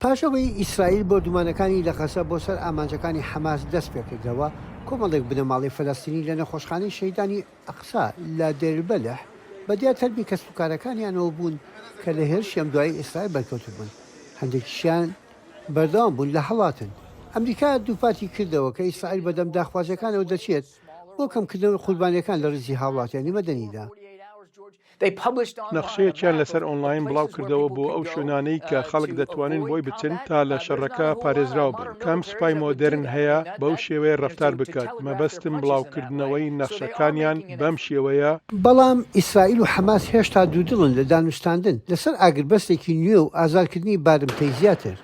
پاش ئەوەی ئیسرائیل بۆردومانەکانی لە غەزە بۆ سەر ئامانجەکانی حەماس دەستپێکردەوە، کۆمەڵێک بنەماڵەی فەلەستینی لە نەخۆشخانەی شەهیدانی ئەقسا لە دێربەلح بە دیار تەرمی کەسوکارەکانیانەوە بوون کە لە هێرشی ئەم دوایەی ئیسرائیل بەرکەوتبوون، هەندێکیشیان بەردەوام بوون لە هەڵاتن. ئەمریکا دووپاتی کردەوە کە ئیسرائیل بەدەم داخوازییەکانەوە دەچێت بۆ کەمکردنەوەی قوربانییەکان لە ڕیزی هاوڵاتیانی مەدەنیدا. نەخشەیەکیان لەسەر ئۆنلاین بڵاوکردەوە بۆ ئەو شوێنانەی کە خەڵک دەتوانن بۆی بچن تا لە شەڕەکە پارێزراو بن. کام سوپای مۆدێرن هەیە بەو شێوەیە ڕەفتار بکات؟ مەبەستم بڵاوکردنەوەی نەخشەکانیان بەم شێوەیە. بەڵام ئیسرائیل و حەماس هێشتا دوودڵن لە دانوستاندن لەسەر ئاگربەستێکی نوێ و ئازادکردنی بارمتەی زیاتر.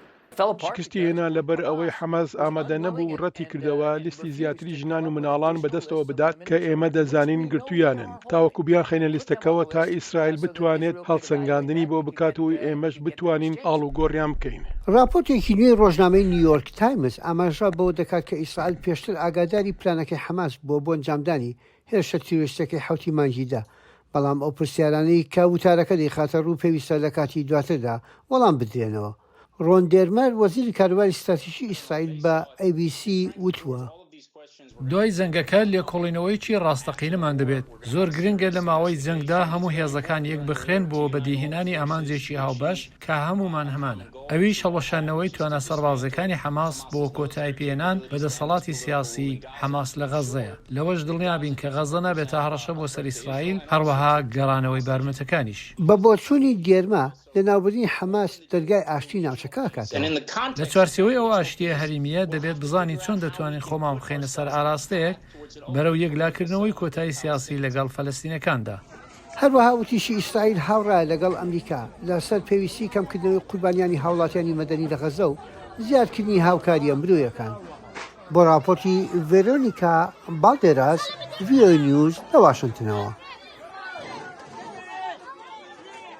شکستی هێنا لەبەر ئەوەی حەماس ئامادە نەبوو و ڕەتی کردەوە لیستی زیاتری ژنان و مناڵان بەدەستەوە بدات کە ئێمە دەزانین گرتوویانن تاوەکو بیانخەینە لیستەکەوە تا ئیسرائیل بتوانێت هەڵسەنگاندنی بۆ بکات و ئێمەش بتوانین ئاڵوگۆڕیان بکەین. ڕاپۆرتێکی نوێی ڕۆژنامەی نیویۆرک تایمز ئاماژە بەوە دەکات کە ئیسرائیل پێشتر ئاگاداری پلانەکەی حەماس بووە بۆ ئەنجامدانی هێرشە تیرۆریستیەکەی حەوتی مانگی دە، بەڵام ئەو پرسیارانەی کە وتارەکە دەیخاتە ڕوو پێویستە لە کاتی دواتردا وەڵام بدرێنەوە. ڕۆن دێرمەر، وەزیری کاروباری ستراتیژی ئیسرائیل بە ئەی بی سی وتووە. دوای جەنگەکە لێکۆڵینەوەیەکی ڕاستەقینەمان دەبێت. زۆر گرنگە لە ماوەی جەنگدا هەموو هێزەکان یەکبخرێن بۆ بەدیهێنانی ئامانجێکی هاوبەش کە هەموومان هەمانە، ئەویش هەڵوەشاندنەوەی توانا سەربازییەکانی حەماس بۆ کۆتاییپێهێنان بە دەسەڵاتی سیاسی حەماس لە غەززەیە. لەوەش دڵنیابین کە غەززە نابێتە هەڕەشە بۆ سەر ئیسرائیل، هەروەها گەڕانەوەی بارمتەکانیش. بە بۆچوونی دێرما، لەناوبردنی حەماس دەرگای ئاشتی ناوچەکە ئەکاتەوە. لە چوارچێوەی ئەو ئاشتییە هەریمییە، دەبێت بزانین چۆن دەتوانین خۆمان بخەینە سەر ئاراستەیەک بەرەو یەکلاکردنەوەی کۆتایی سیاسی لەگەڵ فەلەستینەکاندا. هەروەها وتیشی ئیسرائیل هاوڕایە لەگەڵ ئەمریکا لەسەر پێویستی کەمکردنەوەی قوربانیانی هاوڵاتیانی مەدەنی لە غەززە و زیادکردنی هاوکارییە مرۆیەکان. بۆ ڕاپۆرتی ڤێرۆنیکا باڵدێراس، ڤیۆ نیوز لە واشنتنەوە.